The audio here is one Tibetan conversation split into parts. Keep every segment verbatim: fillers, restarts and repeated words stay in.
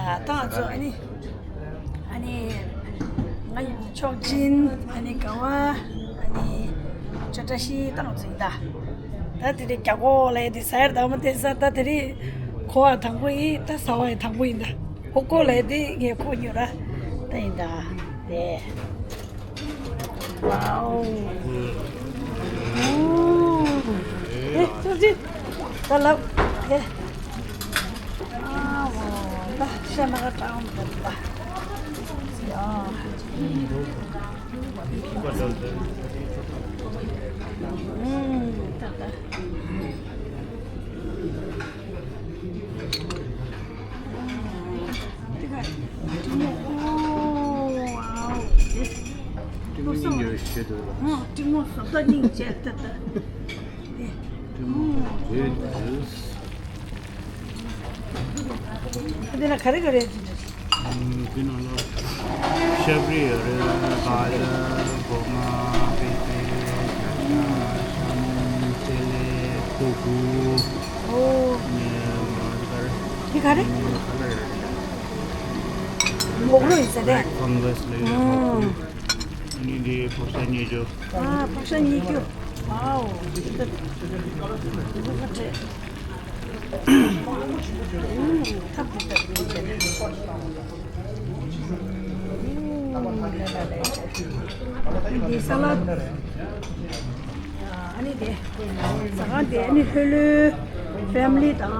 ད་ང་ཚོ་ཨ་ནི། ཨ་ནི། ང་ཡི་ཆོག་ཅིན། ཨ་ནི་ག་བ། ཨ་ནི། ཅོ་བཀྲ་ཤིས་ཏང་ཚུ་ཡིན་ད། ད་དེ་རིང་རྒྱ་སྒོ་ལ་ཡི་དེ་ཟ་ཡར་དང་མ་དེ་ཟ། ད་དེ་རིང་གོ་བ་དང་པོ་ཡིན། ད་ཟ་བ་ཡི་དང་པོ་ཡིན་ད། ཧོ་ཀོ་ལ་ཡི་དེ་ངས་གོ་མྱོང་ར། ད་ཡིན་ད། དེ། Wow. ཨོ། ཨེ། ཅོག་ཅིན། ད་ལབ། ཨེ། ཨ་འོ། ད་ཤ་ན་ག་ཏྲང་ད་ད། ཡ། ཨུམ། ད་ད། འདི་ག་འདི་མོ། ཨོ། ཨའོ། འདི་མོ་སྙིང་རྗེ་ཞེ་འདུག་ལ། ཨོ། འདི་མོ་བཟོ་ལྟ་སྙིང་རྗེ་ལྟ་ལྟ། འདི་མོ་འདི་འདི། འདི་ན་ག་རེ་ག་རེ་འདི་འདི། འདི་ནང་ལ་ཤ་བྲི་ཡོད་རེད། ག་ལ། སྒོ་ང་། པེ་པེ། ཤ་ཤ། ཤ་མོང་། ཅེ་ལེ། ཕྲུ་གུ། ཨོ། ནས་མ་ག་རེ། འདི་ག་རེ། ནས་ག་ལ་རེད། མོག་རོ་ཡིན་ས་རེད། Black fungus ལ་ཡོད་པ། ཨོ། ཨ་ནི་འདི་ཕག་ཤ་ཉེ་རྒྱུ། ཨ། ཕག་ཤ་ཉེ་རྒྱུ། ཨའོ། འདི་ད་འདི་ག་རེད། ཐབ་ཀྱི་ཐབ་ཀྱི་ཆེ། འདི་ས་ལ། ཨ་ནི་དེ། ཟ་ཁང་དེ་ཨ་ནི་ལྷོད་ལྷོད། ཕེ་མི་ལི་དང་།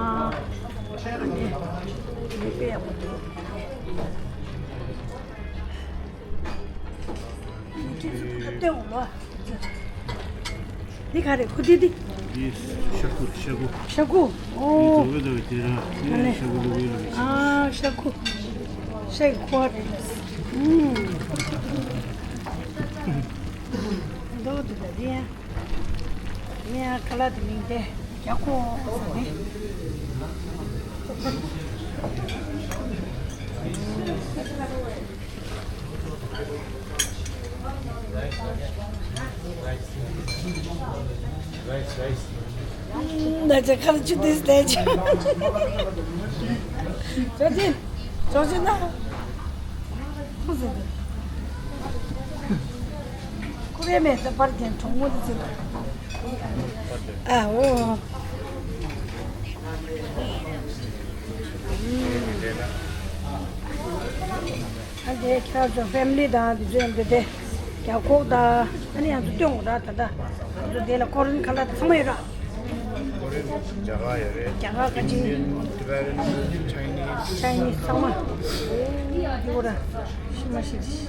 ཨ་ནི་དེ་དཔེ་ཡག་པོ་འདུག་ཁྱེད་ཚོ་ད་ལྟ་འོང་ལོ། འདི་ག་རེ། ཁུ་འདི་འདི། འདི་ཤ་ཁུ། ཤ་ཁུ། ཤ་ཁུ། ཨོ། འདི་འདྲ་བོ་དེ་ར། ཨ་ནི། ཤ་ཁུ་ལུ་གུ་ལུ་གུ། ཨ། ཤ་ཁུ། ཤ་ཁུ་རེད། ཨུམ། འདི་འདི་འདི་ཡ། ཡ། ཁ་ལག་དེ་མིང་དེ་རྒྱ་ཁོག་ཟེར་ནས། ན་ཅ་ཁར་ཆུ་དེ་སྟེ་ཆུ། ཅོག་ཅིན། ཅོག་ཅིན་ན། ཁུ་ཟེར་ཏེ། ཁུ་རེ་མེད་ད་པར་རྒྱན་གྲོགས་མོ་དེ་ཚོ། ཨ་འོ། ཨ་དེ་ཁྱེད་ཚོ་ཕེ་མི་ལི་དང་དེ་ཚོ་ཡང་དེ་དེ་རྒྱ་ཁོག་དང་ཨ་ནི་ཡང་ཚོ་སྟོན་འོ་ར། ད་ད་ང་ཚོ་དེ་ལ་ཀོ་རིན་ཁ་ལག་ཚང་མ་ཡོད་ར། ཀོ་རིན། རྒྱ་གར་ཡོད་རེད། རྒྱ་གར་ཁ་ཅིག Indian, Tibetan, Chinese. Chinese ཚང་མ། ཨོ་ཡོད་ར། ཤི་མ་ཤི་ཤི།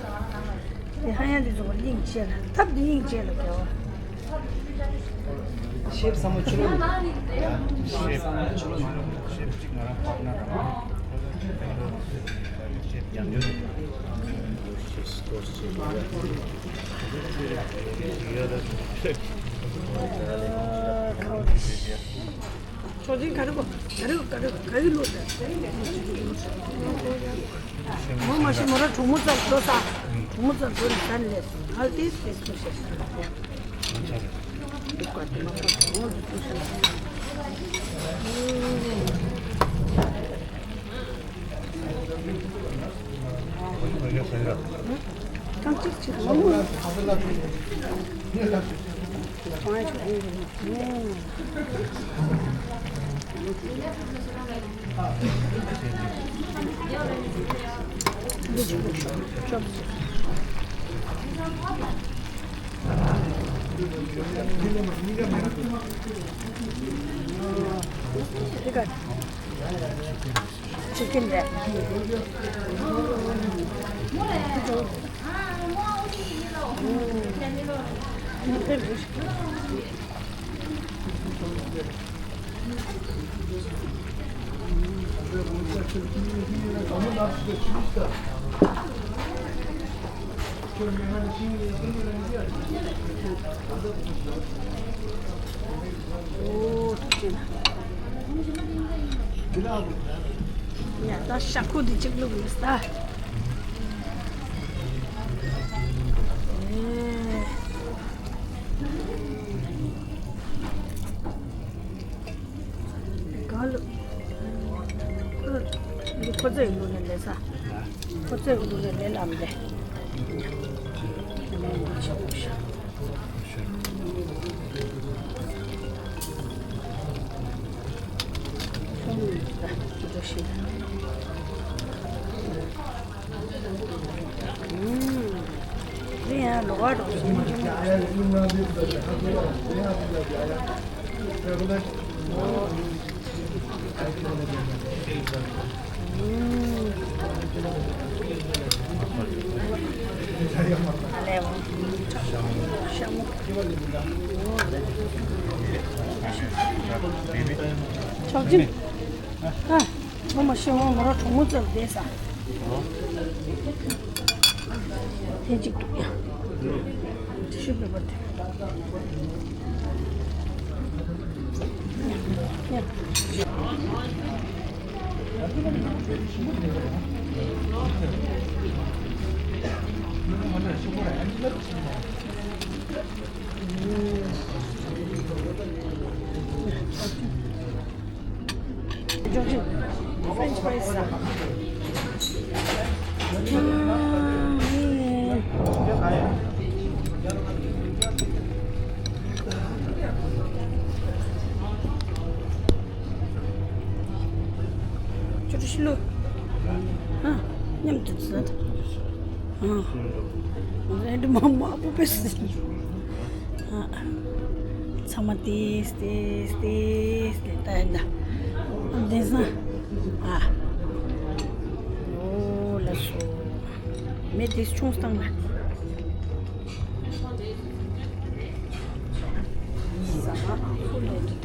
དེ་ཧ་ཡང་དེ་ཚོ་སྙིང་རྗེ་ལ། ཐབས་དེ་སྙིང་རྗེ་ལ་རྒྱལ་བ། ཤེབ་ཚང་མ་ཆུ་ལོག་ཤེབ་ཚང་མ་ཆུ་ལོག་ཤེབ་གཅིག་ང་རང་པག་ན་རང་། ཤེབ་རྒྱང་འགྱུར། ཤེབ་སྟོར་ཤེབ། ཡོད་ད། ཅོག་ཅིན་ག་རེ་གོ། ག་རེ་ག་རེ་ག་རེ་ལོ་ད། མོ་མ་ཤི་མོ་ར་གྲོགས་མོ་ཙམ་འགྲོ་ས། གྲོགས་མོ་ཙམ་འགྲོ་ནས་ཟ་ནས་ལས་ཨལ་ཏིས་ཏིས་ཏུ་ཤེས། འདུག་ག་དེ་མ་ཁ་གྲོགས་མོ་ཙམ་འགྲོ་ཤེས། ཁམ་གཅིག་གཅིག་ལོ་མོ། Chicken རེད། ཨོ། ཡ་ད་ཤ་ཁུ་འདི་གཅིག་བླུགས་ཡོད་ད། ཨེ། ག་ལ། འདི་ཁོ་ཚོའི་ལུགས་ནས་ལས་ས། ཁོ་ཚོའི་ལུགས་ནས་ལས་ལམ་ལས། ཆོག་ཅིང་། ཨ། ངོ་མ་ཤེས་འོང་། མོ་རང་གྲོགས་མོ་ཚོར་བསྡད་ས། དེ་གཅིག་འདུག་ཡ། ཤུ་པེ་པར་དེ། ཡ། French fries. ཅོ་ཏི་ཤི་ལུ། ཨ། མཉམ་དུ་ཟ། ཨ། རེད་མ་མ་པོ་པེ་སི། ཨ། ཚང་མ་ཏིས་ཏིས་ཏིས་ཏིས་ད་ཡིན་ད། ཨ་དེང་སང་། ཨ། ཨོ་ལ་སོ། མེ་ཏིས་ཆུང་སྟངས་ལ། ཟ་མ་ཁུ་ལས་འདི་ད།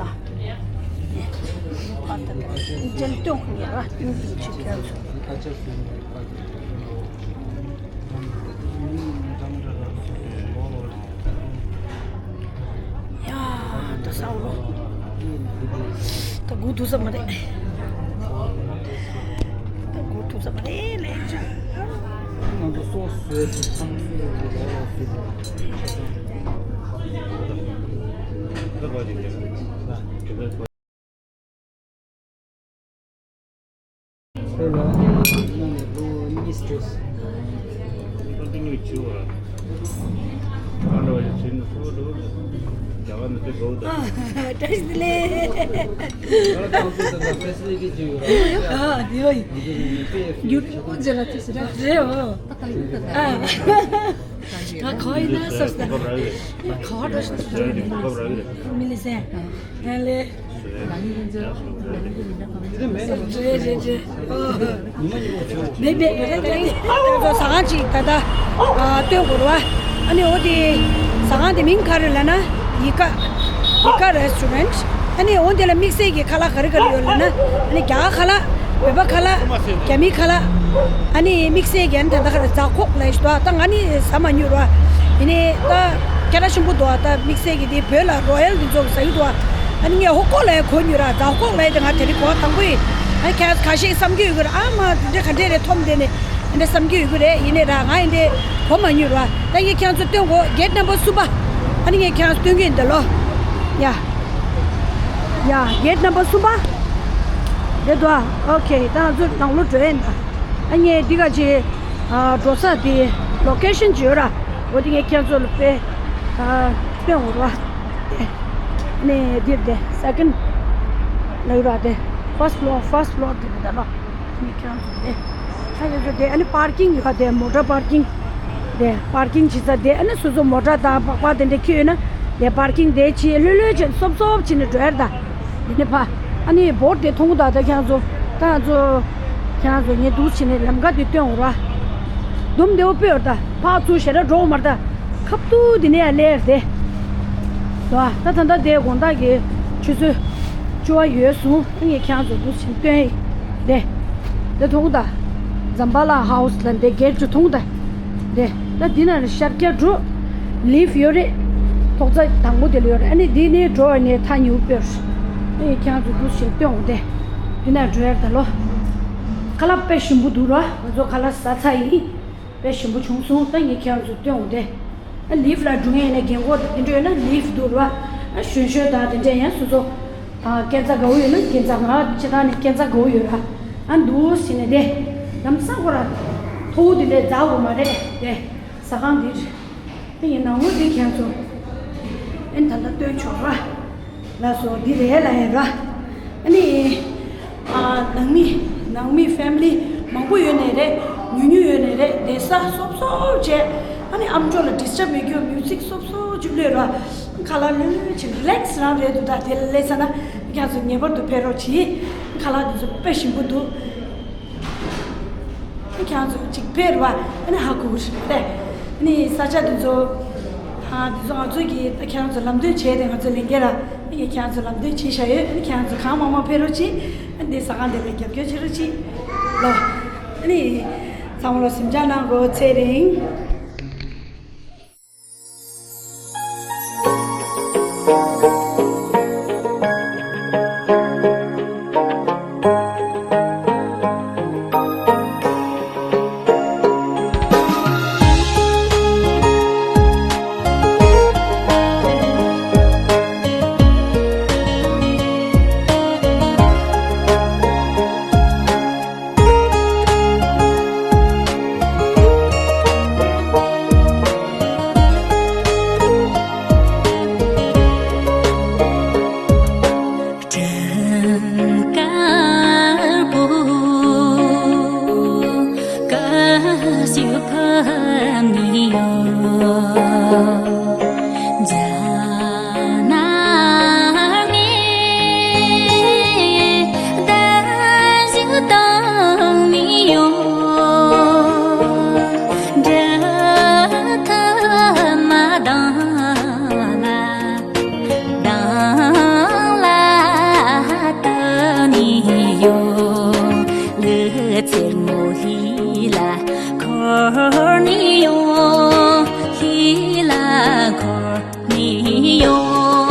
ཨ་ད་ད། འཇལ་སྟོན་ཁོ་ངེས་ར་སྟོན་སྟོན་ཆེ་ཁྱོད་ཚོ། ཡ། ད་ས་འོ། ད་སྒུག་ཐུབ་ས་མ་རེད། ད་སྒུག་ཐུབ་ས་མ་རེད་ལས་ཅག་ང་ཚོ་སོ་སོའི་ཚང་མ་ལོ་ལོ་ཟེར་གྱི། བཀྲ་ཤིས་བདེ་ལེགས། ཨ། དེ་བ་ཡིན། རྒྱུ་ཀུན་ཟེར་ལ་དེ་ཟེར་ར་རེད་འོ། ཨ། ད་ག་ཡིན་ན་སོ་སོ་ད་ག་འགྲོ་ཤི་ད་མི་ལི་སེ། ཨ་ལེ། རེད་རེད་རེད། ཨོ། མེད་མེད་མེད་རེད་རེད། ད་ཚོ་ཟ་ཁང་ཅིག་ད་ལྟ་ཨ་སྟོན་དགོས་རེད་བ། ཨ་ནི་འོ་དེ་ཟ་ཁང་དེ་མིང་ག་རེ་ལབ་ན་ཡི་ཀ་ཡི་ཀ་རེ་སི་ཊོ་རན། ཨ་ནི་འོ་དེ་ལ་དམིགས་བསལ་གྱི་ཁ་ལག་ག་རེ་ག་རེ་ཡོད་ལབ་ན། ཨ་ནི་རྒྱ་གར་ཁ་ལག་བོད་པ་ཁ་ལག་རྒྱ་མི་ཁ་ལག་ཨ་ནི་དམིགས་བསལ་གྱི་ཨ་ནི་ད་ལྟ་ཁ་ལག་རྫ་ཁོག་ལབ་ཞིག་འདུག་ད་ང་ནི་ཟ་མ་མྱོང་ར། ཡིན་ནའི་ད་སྐད་གྲགས་ཆེན་པོ་འདུག་ད་དམིགས་བསལ་གྱི་དེ་བོད་ལ་རོ་ཡལ་གྱི་ཚོགས་ཟ་གི་འདུག་ཨ་ནི་ངས་ཧོ་ཀོ་ལབ་གོ་མྱོང་ར། རྫ་ཁོག་ལབ་དེ་ང་དེ་རིང་གོ་དང་པོ་ཡིན། ཨ་ནི་ཁྱེད་ཁ་ཤས་བསམ་གྱི་ཡོད་གི་ར། ཨ་མ་དེ་འདྲ་ག་འདྲས་རེད་མཐོང་དེ་ནས་དེ་འདྲ་བསམ་གྱི་ཡོད་གི་རེད། ཡིན་ནའི་ར་ང་ཡིན་དེ་གོ་མ་མྱོང་ར། ད་ངས་ཁྱེད་ཚོ་སྟོན་གོ་གེ་ཊི་ནམ་བར་གསུམ་པ། ཨ་ནི་ངས་ཁྱེད་ཚོ་སྟོན་གྱི་ཡིན་དེ་ལོ། ཡ། ཡ། གེ་ཊི་ནམ་བར་གསུམ་པ། རེད་དོ། ཨོ་ཁེ། ད་ང་ཚོ་ནང་ལོགས་འགྲོ་ཡིན་ད། ཨ་ངས་འདི་ག་ཅི། ཨ། འགྲོ་ས་དེ་ལོ་ཀེ་ཤན་ཅིག་ཡོད་ར། འོ་དེ་ངས་ཁྱེད་ཚོ་ལ་དཔེ། ཨ། སྟོན་འོང་ར། ཨ་ནི་འདིར་དེ་སེ་ཀེན་ཌི་ལ་ཡོད་ར། དེ་ཕར་སི་ཊི་ཕློར། ཕར་སི་ཊི་ཕློར་དེ་རེད་ད་ལོ། ཨ་ནི་ཁྱེད་ཚོ་དེ། ཨ་ཁྱེད་ཚོ་དེ་ཨ་ནི་པར་ཀིང་ཡོད་ར། དེ་མོ་ཊ་པར་ཀིང་། དེ་པར་ཀིང་བྱེད་ས་དེ། ཨ་ནི་སོ་སོ་མོ་ཊ་དང་སྦག་སྦག་དེ་འདྲ་འཁྱེར་ཡོད་ན་དེ་པར་ཀིང་དེ་བྱེད། ལྷོད་ལྷོད་བྱེད། སོབ་སོབ་བྱེད་ནས་འགྲོ་ཡ་རེད་ད། དེ་ནས་ཕ། ཨ་ནི་བོར་དེ་མཐོང་གི་ད། ད་ཁྱེད་ཚོ། ད་ང་ཚོ། ཁྱེད་ཚོ་ངས་འདུག་བྱས་ནས་ལམ་ཁ་དེ་སྟོན་འོང་ར། དུམ་བདེ་བོ་དཔེ་ཡོད་ད། ཕར་ཚུར་ཞེ་དྲག་འགྲོ་མ་རེད་ད། ཁ་ཐུག་དེ་ནས་ཡར་སླེབས་རེད་དེ། ད་ད་ད་ལྟ་དེ་དགོང་དག་གི་ཆུ་ཚོད་བཅུ་པ་ཡོལ་སོང་། ཨ་ངས་ཁྱེད་ཚོ་འདུག་བྱས་ནས་སྟོན་ཡིན་དེ། དེ་མཐོང་ད། ཛམ་བྷ་ལ་ཧའུ་སི་ལ་འདི་གེ་ཊི་ཅིག་མཐོང་ད། དེ། ད་འདི་ན་ཤར་རྒྱག་འགྲོ། ལིཕ་ཡོད་རེད། ཐོག་རྩེག་དང་པོ་དེ་ལ་ཡོད་རེད། ཨ་ནི་འདི་ནས་འགྲོ་བ་ནས་ཐག་ཉེ་པོ་དཔེ་རེད། ཨེ་ཁྱེད་ཚོ་འདུག་བྱས་སྟོན་འོང་དེ། འདི་ན་འགྲོ་ཡར་ད་ལོ། ཁ་ལག་དཔེ་ཞིམ་པོ་འདུག་ར། ང་ཚོ་ཁ་ལག་ཟ་ཚར་ཡིན། དཔེ་ཞིམ་པོ་བྱུང་སོང་། ད་ངས་ཁྱེད་ཚོ་སྟོན་འོང་དེ། ཨ་ལིཕ་ལ་འགྲོ་མཁན་ཡིན་ན་རྒན་གོག་དེ་འདྲ་ཡོད་ན་ལིཕ་འདུག་ར། ཨ་གཞོན་གཞོན་དང་དེ་འདྲ་ཡང་སོ་སོ། ཨ་སྐས་འཛེག་དགའ་བོ་ཡོད་ན་སྐས་འཛེག་ང་སྤྱིར་བཏང་ནས་སྐས་འཛེག་དགའ་བོ་ཡོད་ར། ཨ་འདུག་ཟེར་ནས་དེ་ལམ་སང་ཁོ་ར་ཐོག་འདི་འདྲས་འཛག་དགོས་མ་རེད་དེ། ཟ་ཁང་འདི་རེད། ཨ་ཡིན་ནང་ལོགས་འདི་ཁྱེད་ཚོ་ཨེ་ད་ལྟ་སྟོན་ཆོག་ར། ལགས་སོ། འདི་རེད་ལ་ཡིན་ར། ཨ་ནི་ཨ་ནང་མི་ནང་མི་ཕེ་མི་ལི་མང་པོ་ཡོད་ནས་རེད། ཉུང་ཉུང་ཡོད་ནས་རེད། བསྡད་ས་སོབ་སོབ་བྱས། ཨ་ནི་ཨམ་ཅོག་ལ་ཌིས་ཊབ་མེད་རྒྱུ་མིའུ་ཛིག་སོབ་སོབ་ཅིག་གློད་ར། ཁ་ལག་ལོས་ལོས་ཅིག་རི་ལེག་སི་རང་རེད་འདུག་ད་དེ་ལས་ས་ན་ཁྱེད་ཚོ་ངེས་པར་དུ་ཕེབས་རོགས་གྱིས། ཁ་ལག་དེ་ཚོ་དཔེ་ཞིམ་པོ་འདུག་ཁྱེད་ཚོ་གཅིག་ཕེབས་ར་བ། ཨ་ནི་ཧ་གོ་གི་རེད། ཨ་ནི་ས་ཆ་དེ་ཚོ་ད་དེ་ཚོ་ང་ཚོ་གིས་ད་ཁྱེད་ཚོ་ལམ་སྟོན་བྱས་ཏེ་ང་ཚོ་ལས་འགན་ར། ཨ་ནི་ཁྱེད་ཚོ་ལམ་སྟོན་བྱས་བཞག་ཡོད། ཨ་ནི་ཁྱེད་ཚོ་གང་མང་མང་ཕེབས་རོགས་གྱིས། ཨ་ནི་འདི་ཟ་ཁང་དེ་ལ་རྒྱབ་སྐྱོར་བྱེད་རོགས་གྱིས་ལོ། ཨ་ནི་ཚང་མ་ལ་གཟིམ་འཇག་གནང་དགོས། ཚེ་རིང་དཀར་པོ་དཀར་ཞིག་ཕབ་ནི་ཡོད། རྒྱ་ནག་ནས་བརྡ་ཞིག་བཏང་ནི་ཡོད། འབྲལ་ཐབས་མ་དང་ལ། དང་ལ་ལྟ་ནི་ཡོད། ལུས་ཚེར་མོ་ལྷས་ལ་འཁོར་ནི་ཡོད། ལྷས་ལ་འཁོར་ནི་ཡོད།